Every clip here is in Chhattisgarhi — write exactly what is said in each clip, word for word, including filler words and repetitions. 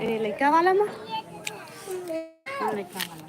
ए, लइका वाला मा? हाँ, लइका वाला मा।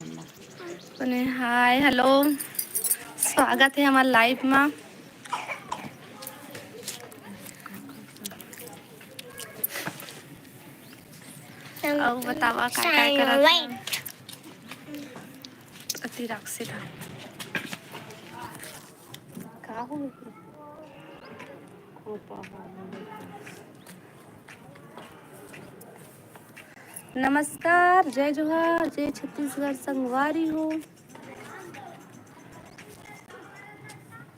अपने हाय, हेलो, स्वागत है हमारे लाइव में। अउ बतावा, का, का करत हव? अति राक्षसी था। का हो गया? नमस्कार, जय जोहार, जय छत्तीसगढ़ संगवारी हो।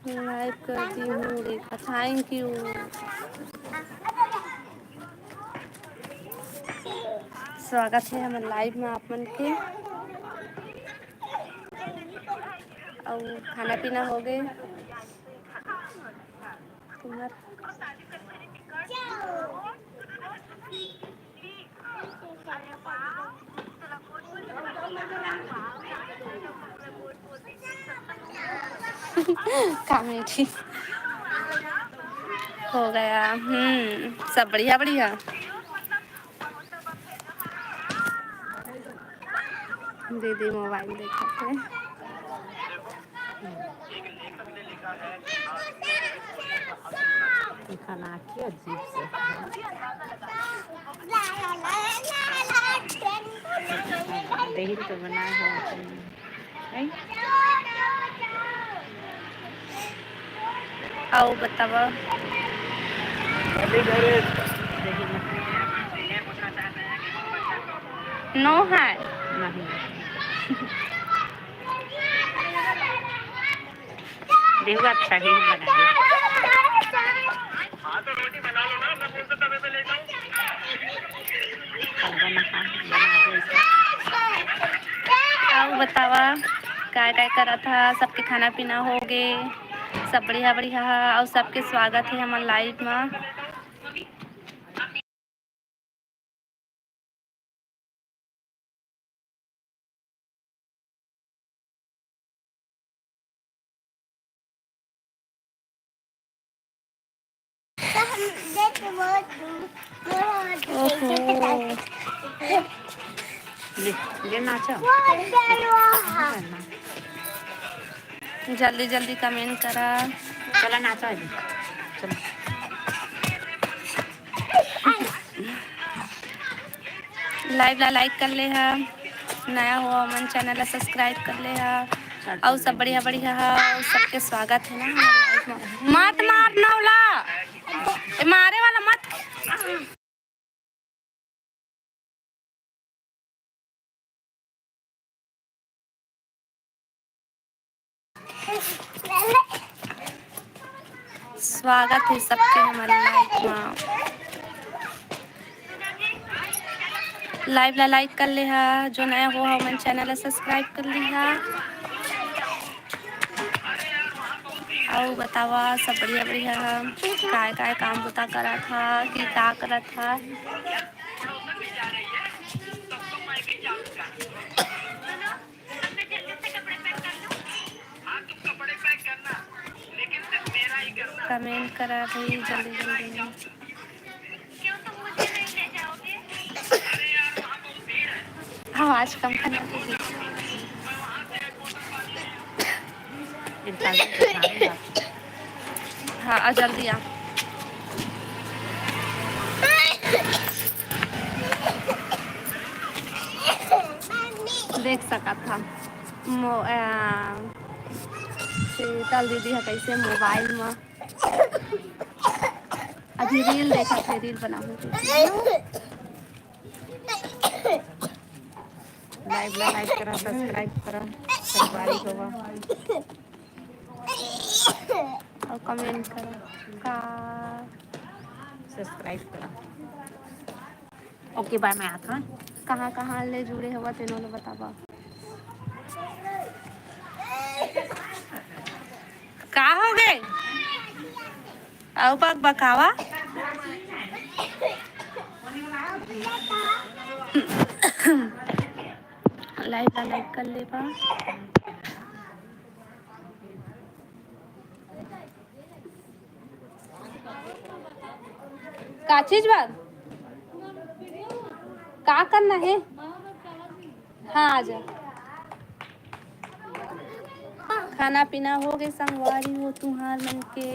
लाइव कर दी हूँ, देखा, thank you। स्वागत है हमर लाइव में आप मन के। अउ खाना पीना हो गए तुम्हार? कॉमेडी हो गया। हम्म, सब बढ़िया, बढ़िया। दीदी मोबाइल देखत हे। खाना आके अजीब से देही तो बनाए हो। अउ बतावा। नो है। नहीं। देखो, अच्छा ही बना दे। अउ बतावा, काय काय करत हा? सबके खाना पीना हो गे? सब बढ़िया बढ़िया हा। अउ सबके स्वागत है हमर लाइव मा। ओहो। ले, ले नाचा। जल्दी जल्दी कमेंट करा। चला नाचा अभी। चला। लाइव ला लाइक कर ले हा, नया हो हमन चैनल ला सब्सक्राइब कर ले हा, अउ सब बढ़िया बढ़िया हा, अउ सबके स्वागत है ना हमर लाइव में। मत मार नवला, ए, मारे वाला मत। स्वागत है सबके हमारे लाइव मा। लाइव ला लाइक कर ले हा, जो नया हो हा, मन चैनल ला सब्सक्राइब कर ली हा। अउ बतावा, सब बढ़िया बढ़िया हा? काय काय काम बुता करत हा कि का करत हा? कमेंट करा भाई जल्दी जल्दी। आवाज कम करना दीदी। हाँ, आ जल्दी आ। देख सकत हा मो-, आ, शीतल दीदी हा कैसे मोबाइल में आ अभी रील देखत हे, रील बनाहूं। लाइव ला लाइक करा, सब्सक्राइब करा, संगवारी होवा। अउ कमेंट करा का। सब्सक्राइब करा। ओके, बाय, मैं आत हंव। कहाँ कहाँ ले जुड़े हवा, तेनो ले बतावा। का हो गे? अउ बकबकावा। लाइव ला लाइक कर लेवा। का चीज बा? का करना हे? हाँ, आ जा। खाना पीना हो गे संगवारी हो तुहार मन के?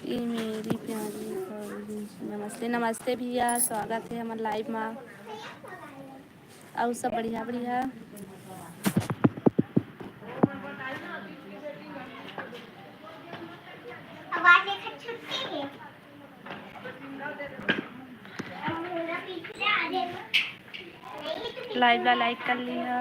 ये मेरी प्यारी, नमस्ते, नमस्ते भैया, स्वागत हे हमर लाइव मा। अउ सब बढ़िया, बढ़िया। आवाज एक छुट्टी है। लाइव ला लाइक कर लिहा।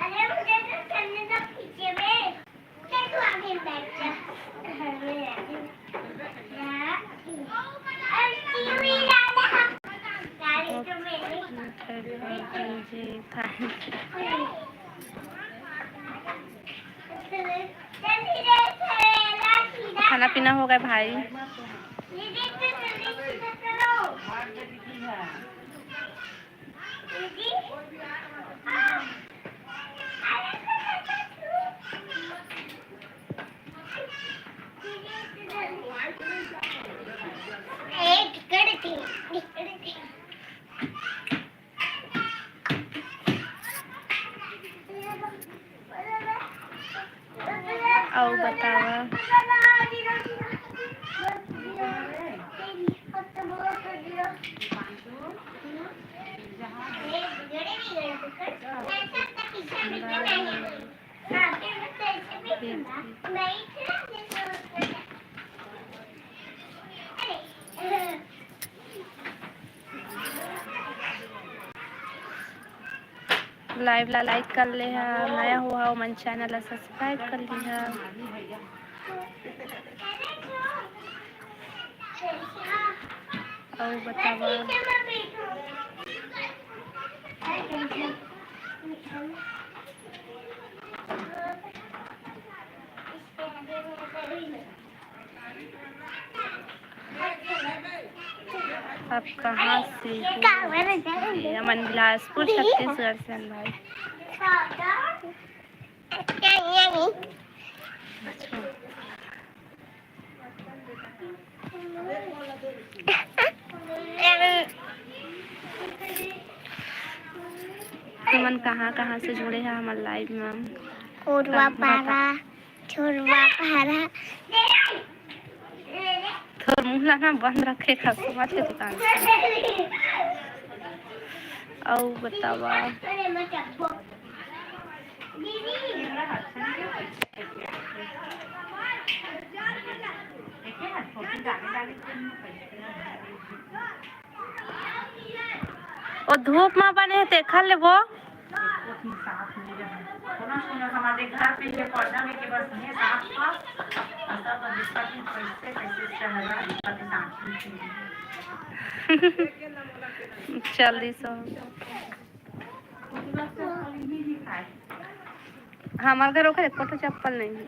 अरे, मुझे तो करने दो पीछे में। खाना पीना हो गया भाई। अउ बतावा। लाइव ला लाइक कर ले हा, नया हो हा मन चैनल ला सब्सक्राइब कर लिहा। अउ बतावा। आप कहाँ से हो? ये हमन बिलासपुर छत्तीसगढ़ से हन भाई। अच्छा। तुमन कहाँ कहाँ से जुड़े हा हमर लाइव में? कोरवा पारा। छोरवा पहाड़ा। तोर मुंह ला ना बंद रखे, खसमा के दुकान से। अउ बतावा। ओ धूप मा बने हे, तेखर ले वो। चल दी सो। हमार घर ओकर एको ठो चप्पल नहीं है।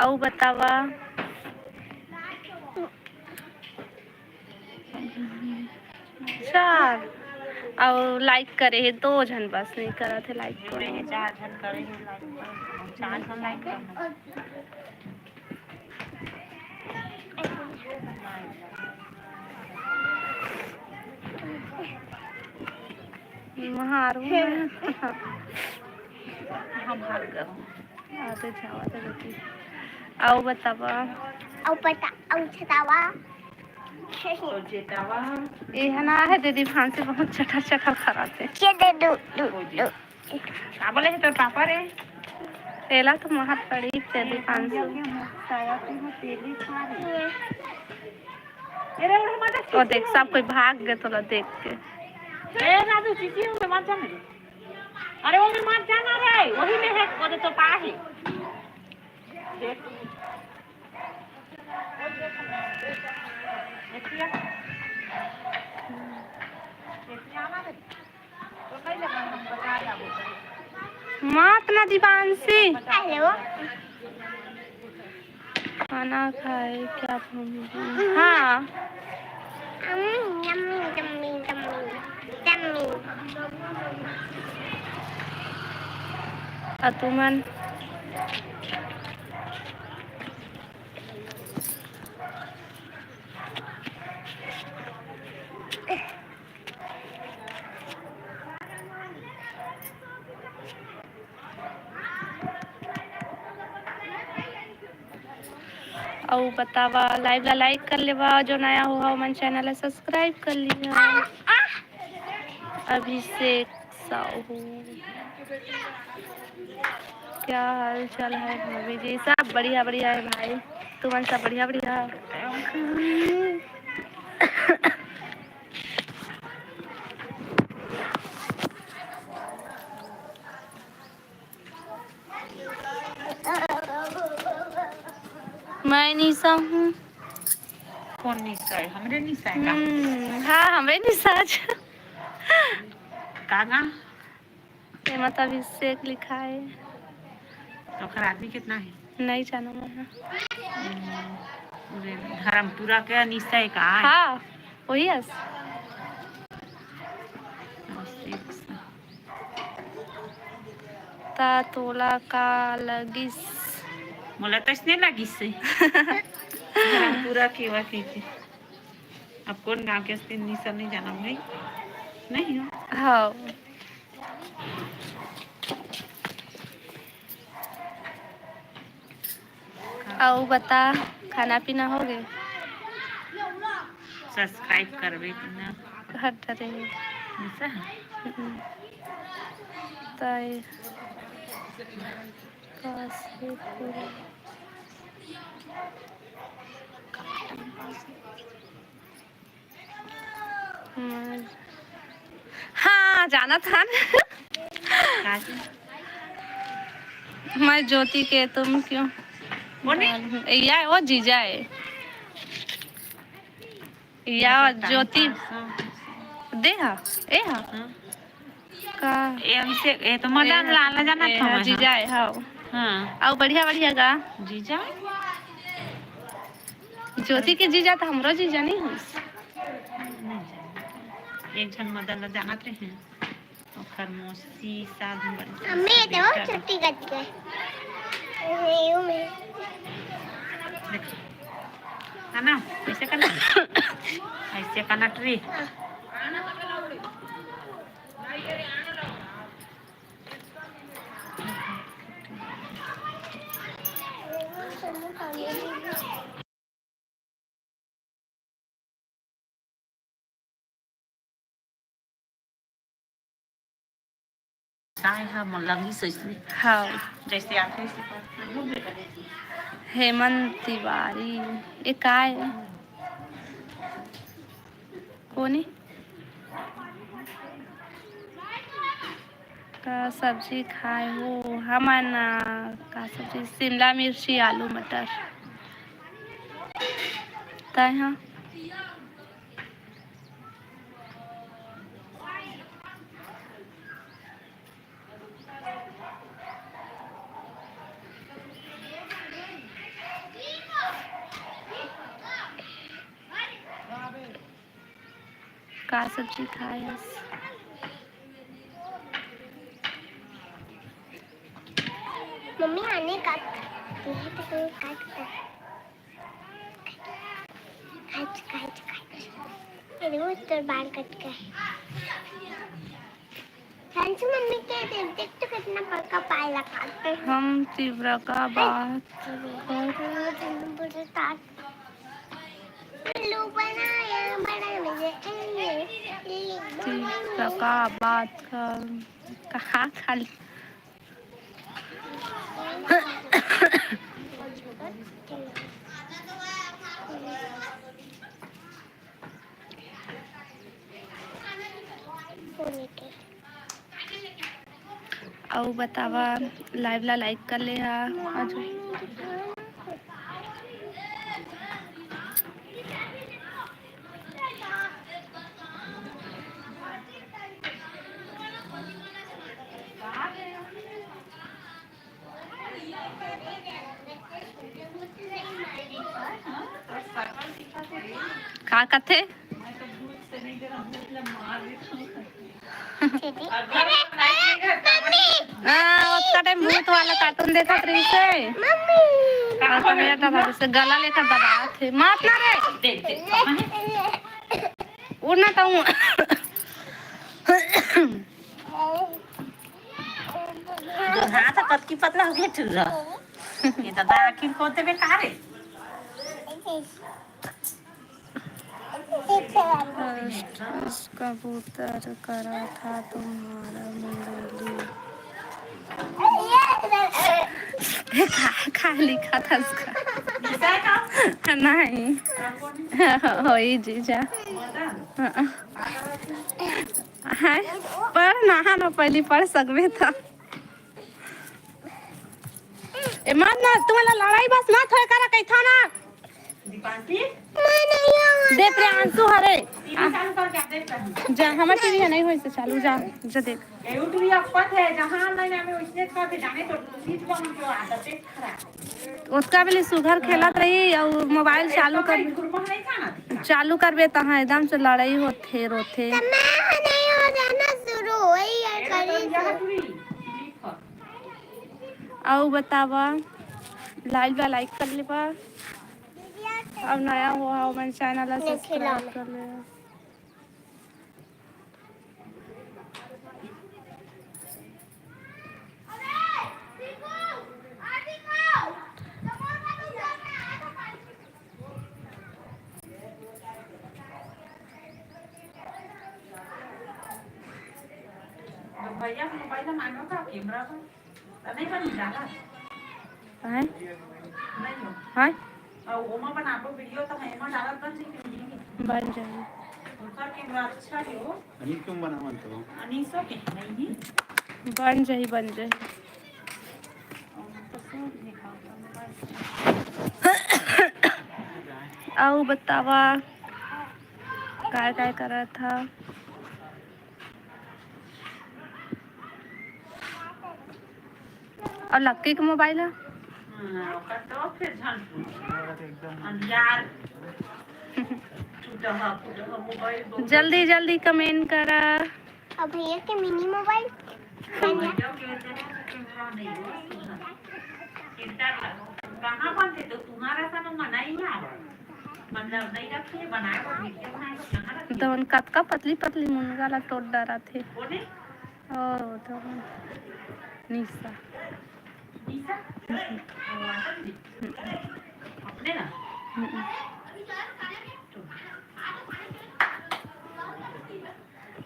अउ बतावा। चार। अउ लाइक करे हे दो झन, बस नहीं करत हे लाइक को। चार झन करे हे लाइक, चार झन लाइक करना। महारू में। हम हार गए। आते जावा तो गति। अउ बतावा। अउ पता, अउ छतावा। अउ जेतावा। ए है ना है दीदी, फांसी बहुत चटर चटर कराथे। के दे दू, दू, दू। का बोले है तोर पापा रे? एला तो महत पड़ी तेरी पाँच सौ। ए रे, उड़े मत, ओ देख, सब कोई भाग गए तोला देख के। ए राजू, चीची, उड़े मत जाने रे। अरे, वो में मत जाना रे, वही में है, वो तो पा है। देख। देखिए। देखिए, आना रे। मात ना दीपांशी। हेलो। खाना खाए क्या? हाँ। Yummy, yummy, yummy, yummy. अ तुमन? अउ बतावा, live ला like कर लेवा, जो नया हो हा ओमन channel ला subscribe कर लिहा। अभिषेक साहू, क्या हाल चाल है भाभी जी? सब बढ़िया बढ़िया है भाई, तुमन सब बढ़िया बढ़िया? मैं निशा हूँ। कौन निशा है? हमरे निशा है का? हम्म, हाँ, हमरे निशा है। का गा? एमा तो अभिषेक लिखा है। तो ओखर आदमी कितना है? नहीं जाना मैं। हम्म, उरे धर्मपुरा के निशा है का? हाँ, वही है। अभिषेक से। ता तोला का लगिस? मोला तो इसने लगिस से। धर्मपुरा के वा के, के। अब कौन गाँव के असली निशा नहीं जाना भाई? नहीं हो? हाँ। अउ बता, खाना पीना हो गे? Subscribe करबे कि ना? हट रे। ऐसा है? हम्म। ताई। काशी पूरा। हम्म। हाँ, जाना था ना। काशी। मैं ज्योति के, तुम क्यों? वो नहीं? या वो जीजा है। या ज्योति। दे हा, ए हा। हाँ। का? ए, अभिषेक, ए तो मदन ए, लाल ला जाना ए, था हाँ, मैं, जीजा हाँ। ए, हाँ। हाँ। अउ बढ़िया, बढ़िया गा। जीजा? ज्योति के जीजा तो हमरो जीजा नहीं हो। एक झन मदन ला जानत रहे हैं। ओखर मौसी साधु बन अम्मी, ये देखो, बेटा। छुट्टी कर दी है। ये यूं में। देखो। है ना? ऐसे करना। ऐसे करना ट्री। हाँ। काय ह मोला भी सोचनी। हाँ। जैसे आते से हेमंत तिवारी, ये काय? कोनी? का सब्जी खाए हो? हमन, आ, का सब्जी? शिमला मिर्ची, आलू, मटर। तय हाँ। का सब्जी खाए हस? मम्मी आने का, ये तो कोई काट का। काट, काट, काट। अरे वो तो बाल कट का है। थैंक्स मम्मी के दे, देख तो कितना बड़का पाए लगाते हैं। हम तिवरा का बात कर। लो बनाया बड़ा मुझे, ए, ए, ए, तिवरा का बात कर। कहाँ खाली अउ बतावा, लाइव ला लाइक कर ले हा। आज का कथे? हाँ, ओतका टाइम भूत वाला कार्टून देखत रहिस हे। मम्मी। हाँ, तो मेरा दबा से गला लेकर दबावत हे। माफ ना रे। उड़ना तो हूँ। जो हाथ ह कतकी पतला हो गया टूरा। ये तो आखिर को देबे का रे? फर्स्ट कबूतर करा था तुम्हारा मुंगेली। का, का लिखा था उसका? नहीं, होई जीजा। हाँ। हाय, पढ़ ना, हाँ ना, पहली पढ़ सकबे था। ए, मत ना, तुम्हारा लड़ाई बस मत होए करा, कही था ना। दीपांशी? दे प्रियांशु हरे। टीवी चालू कर, क्या देख रही है? जा, हमार टीवी है, नहीं होई से चालू, जा, जा देख। YouTube अक्कत है, जहाँ नहीं ना, मैं उसने कर दे, जाने तो सीट पर उनके आदत है खराब। ओतका बेले सुघर खेलत रही अउ मोबाइल चालू कर, घुरमा नहीं खाना। चालू करबे तहाँ एकदम से लड़ाई होथे, रोथे। तो मैं नहीं हो जाना शुरू, वही यार ये तो करी यहाँ से। अउ बतावा, लाइव ला लाइक कर लेबा, अउ नया हो हा मन चैनल ला सब्सक्राइब कर लेबा। भैया मोबाइल मांगो का कैमरा को। त नहीं बनी डाला। हैं? नहीं हो। हैं? और ओमा बनाबो वीडियो तो है, एमा डालत बन जाई कि नहीं? बन जाई। ओकर कैमरा अच्छा है वो। अनिल क्यों बनावन तो? अनिल सो के नहीं। बन जाई, बन जाई। और तो सो निकाल। अउ बतावा, काय काय करत हा? अउ लक्की के मोबाइल ह? हाँ, ओकर तो फिर झन पूछ। अंधियार। टूटहा, फूटहा मोबाइल बहुत। जल्दी, जल्दी कमेंट करा। अब भैया के मिनी मोबाइल। भैया के तो कैमरा नहीं हो, सुना। फिल्टर लगा। कहाँ बनते तो तुम्हारा सा तो मना ही ना। मतलब नहीं रखिए, बनाए को वीडियो बनाए को कहाँ रखिए? तो उन कतका पतली पतली मुनगा ला टोट डरत हे। कोने? ओ, तो निशा। निशा? वो आतन जी? अपने ना? हम्म।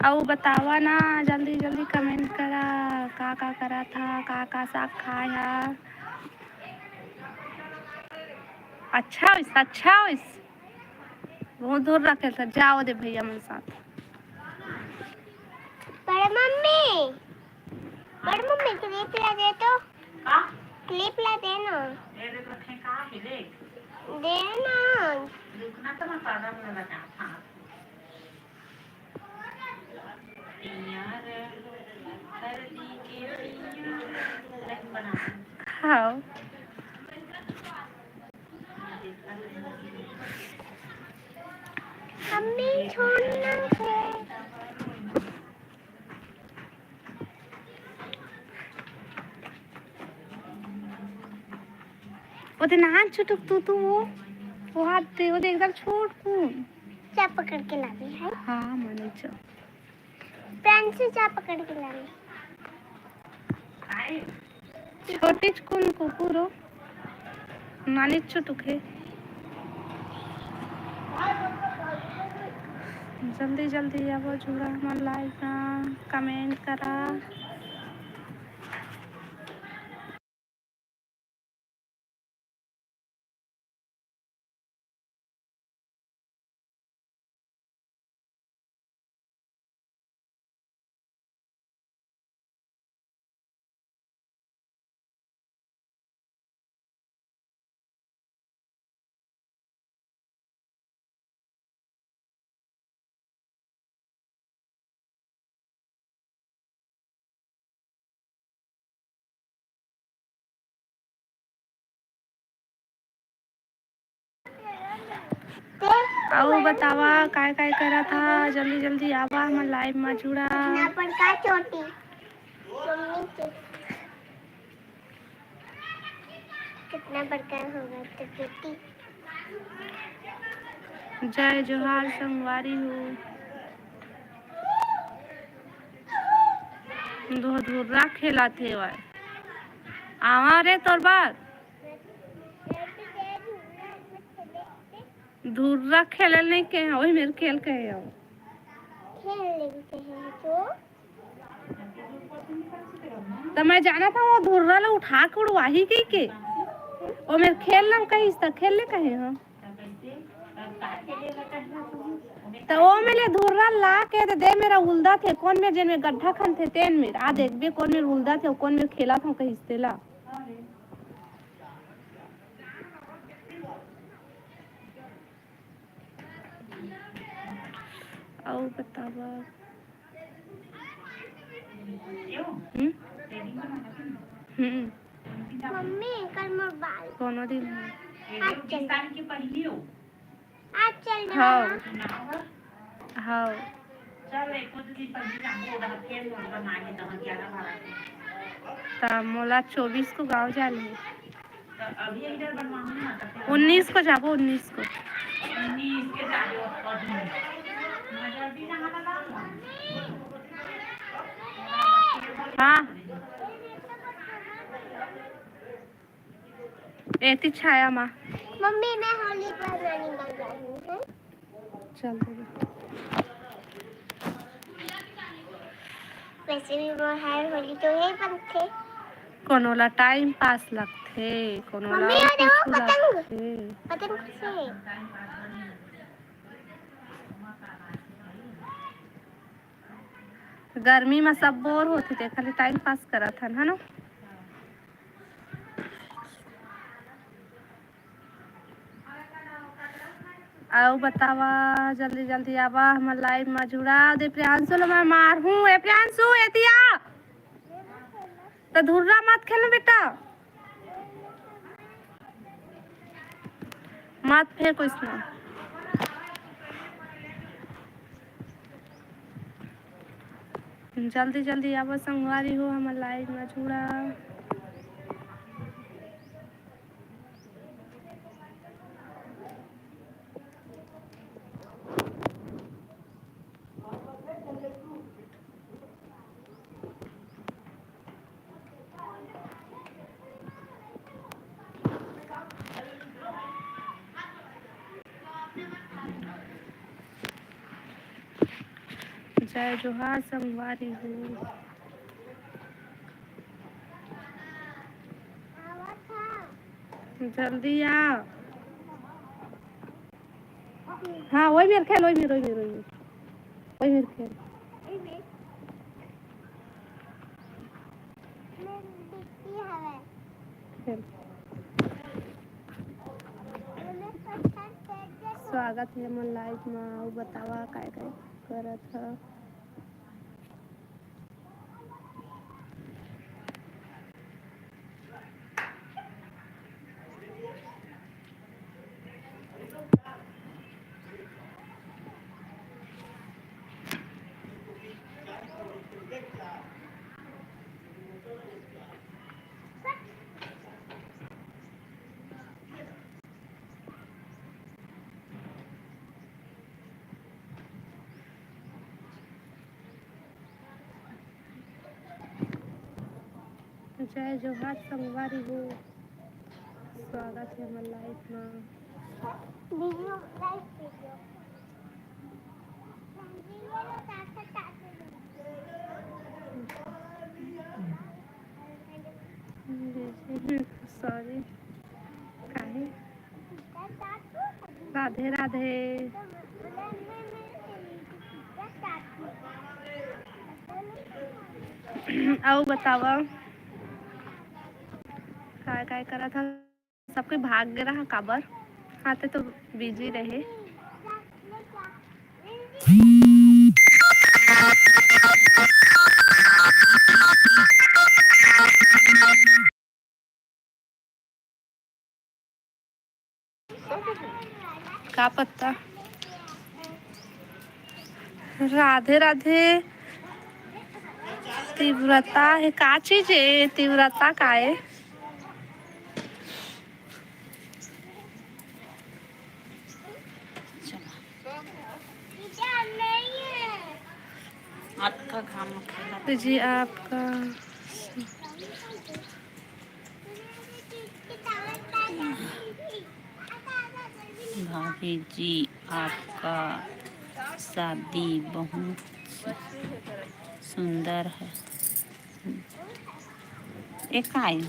अउ बतावा ना, जल्दी जल्दी कमेंट करा, का का करत हा, का का साग खाय हा। अच्छा होइस, अच्छा होइस। बहुत दूर रखे था, जाओ दे भैया मन साथ। बड़े मम्मी, बड़े मम्मी, क्लिप ला दे तो। का? क्लिप ला दे ना। ये देख रखे का है, देख। दे ना। रुकना तो मैं पागल में लगा था। हाँ। मम्मी, छोड़ना है। ओदे नान छुटुक तू, तू वो, वो हाथ दे, ओदे एकदम छोट कून। क्या पकड़ के लावे है? हाँ, मने चो। पेंसिल चा पकड़ के लाने। छोटी चुकुन कुकुर हो, नानी चुटुक है। जल्दी जल्दी आवो जुड़ा हमर लाइव में, कमेंट करा। अउ बतावा, काय काय करत हा? जल्दी जल्दी आवा, हमर लाइव में जुड़ा। कितना बड़का चोटी, मम्मी के, कितना बड़का होगा तो चोटी। जय जोहार संगवारी हो। धुर्रा खेलत हे वय। आवा रे तोर बर। धुर्रा खेले नहीं के, वही मेर खेल के हे। खेल नहीं के हे तो। त मैं जानत हंव, वो धुर्रा ला उठा के उड़वाही कहिके। ओ मेर खेल ला कहिस त खेल ले कहे हंव। त ओ मेर ले धुर्रा ला के त दे मेर उलदत हे, कोन मेर जेन मेर गड्ढा खनथे तेन मेर। आ देखबे कोन मेर उलदत हे, कोन मेर खेलत हंव कहिस तेला। अउ बतावा। हम्म? हम्म। मम्मी, कल मोर बाल। कोनो दिन हो। आज चल। आज चल हव। जाना। हव। त मोला चौबीस को गाँव जाना हे। उन्नीस को जाबो, उन्नीस को। हाँ। एती छाया माँ। मम्मी, मैं होली पर नानी घर जा रही हूँ। चल देबे। वैसे भी वो हर होली तो यही बनथे। कोनो ला टाइम पास लगथे, कोनो ला मम्मी, और वो कुछ पतंग। लगथे। पतंग से। गर्मी में सब बोर होथे, ते खाली टाइम पास करत हन, है ना? अउ बतावा, जल्दी जल्दी आवा, हमर लाइव में जुड़ा दे। प्रियांशु ल मैं मारहूँ। ए प्रियांशु, एतिया। त धुर्रा मत खेल बेटा। मत फेंको इसमें। जल्दी जल्दी आवा संगवारी हो, हमर लाइव में जुड़ा। जय जोहार संगवारी हो। जल्दी आ। हाँ, वही मेर खेल, वही मेर, वही मेर, वही मेर। वही मेर खेल। खेल। स्वागत हे हमर लाइव मा। अउ बतावा काय काय करत ह। जय जोहार संगवारी हो, स्वागत हे हमर लाइव मा। सॉरी, काहे? राधे राधे। अउ बतावा, काय काय करत हा? सबके भाग गे रहा काबर? हाँ, ते तो बिजी रहे। का पता? राधे राधे। तीव्रता हे, का चीज हे? तीव्रता का हे? अतका घाम में खेला। जी, आपका भाभी जी, आपका शादी बहुत सुंदर है। ए, काय?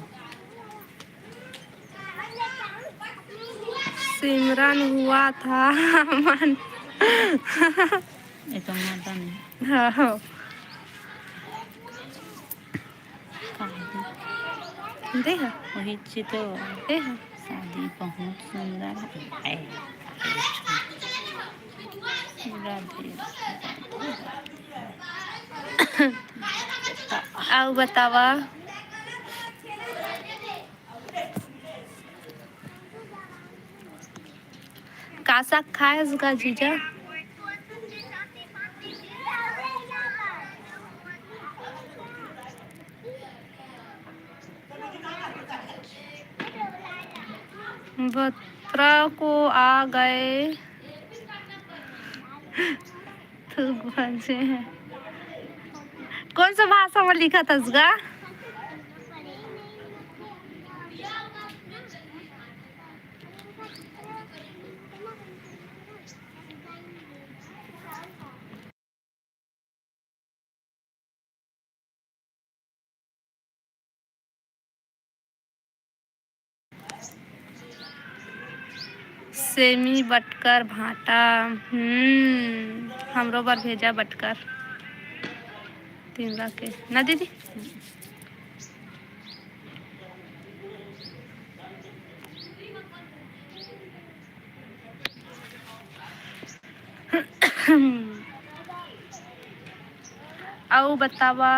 सिमरन हुआ था मन। ये तो मदन। हाँ, हाँ। कहाँ? दे हा। वही ची तो। दे हा। शादी बहुत सुंदर है। राधे। अउ बतावा। का साग खाए हस गा जीजा? बतरा को आ गए। तू बजे हैं। कौन सा भाषा में लिखत हस गा? सेमी बटकर भांटा, हम्म, हमरो बर भेजा बटकर। तिवरा के ना दीदी। अउ बतावा।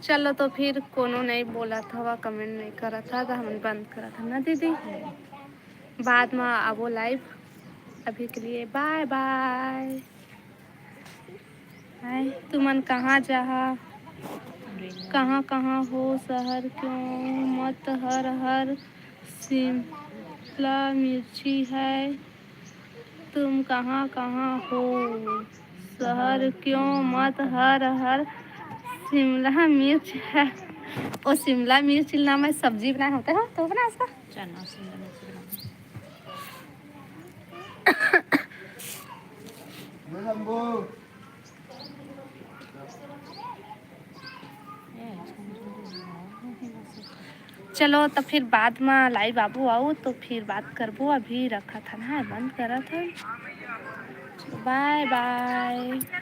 चलो, तो फिर कोनो नहीं बोलत हवा, comment नहीं करत हा, तो हमन बंद करत हा ना दीदी, बाद में आबो live। अभी के लिए bye bye। हाय, तुमन कहाँ जहा? कहाँ कहाँ हो? शहर क्यों मत हर हर शिमला मिर्ची है। तुम कहाँ कहाँ हो? शहर क्यों मत हर हर शिमला मिर्च है। ओ, शिमला मिर्च ना मैं सब्जी बनाए होते हो तो बना इसका। चना शिमला मिर्च बना। चलो, तो फिर बाद में live आबो, आओ तो फिर बात करबो। अभी रखत हन, हाँ, बंद करत हन। Bye bye।